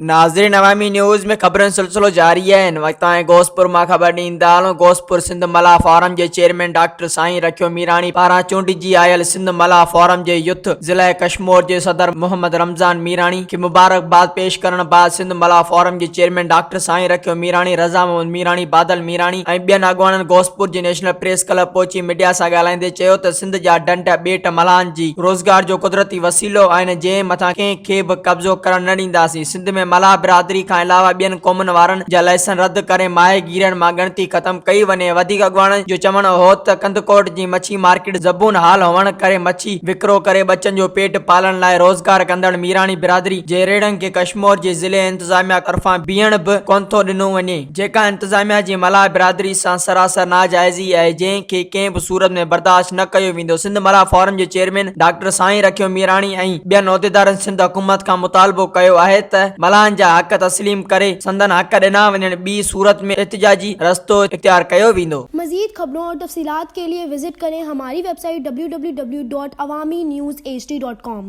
ناظرين عوامي نيوز ۾ خبرن جو سلسلو جاري آهي هن وقت تائين غوثپور مان خبر ڏيندا هلون غوثپور سنڌ ملاح فورم جي چيئرمين ڊاڪٽر سائين رکيو ميراڻي پاران چونڊجي آيل سنڌ ملاح فورم جي يوٿ ضلعي ڪشمور جي صدر محمد رمضان ميراڻي کي مبارڪباد پيش ڪرڻ بعد سنڌ ملاح فورم جي چيئرمين ڊاڪٽر سائين رکيو ميراڻي، رضا محمد ميراڻي، بادل ميراڻي ۽ ٻين اڳواڻن غوثپور جي نيشنل پريس ڪلب پهچي ميڊيا سان ڳالهائيندي چيو ته سنڌ جا ڍنڍ ٻيٽ ملاحن جي روزگار جو قدرتي وسيلو آهن جنهن مٿان ڪنهن کي به قبضو ڪرڻ نه ڏينداسين، سنڌ ۾ ملاح برادري کان علاوه ٻين قومن وارن جا لائسن رد ڪري ماهيگيرن مان ڳڻتي ختم ڪئي وڃي، وڌيڪ اڳواڻن جو چوڻ هو ته ڪنڌڪوٽ جي مڇي مارڪيٽ زبون حال هئڻ ڪري مڇي وڪرو ڪري ٻچن جو پيٽ پالڻ لاء روزگار ڪندڙ ميراڻي برادري جي ريڙهن کي ڪشمور جي ضلعي انتظاميا طرفان بيهڻ به ڪونه ٿو ڏنو وڃي. جيڪا انتظاميا جي ملاح برادري سان سراسر ناجائزي آهي جنهن کي ڪنهن به صورت ۾ برداشت نه ڪيو ويندو سنڌ ملاح فورم جي چيئرمين ڊاڪٽر سائين رکيو ميراڻي ۽ ٻين عهديدارن سنڌ حڪومت کان مطالبو ڪيو آهي ته ملاحن جا حق تسليم ڪري سندن حق ڏنا وڃن ٻي صورت ۾ احتجاجي رستو اختيار ڪيو ويندو. مزيد خبرون اور تفصيلات کے لئے وزٽ کریں ہماری web site www.awamiNewsHD.com.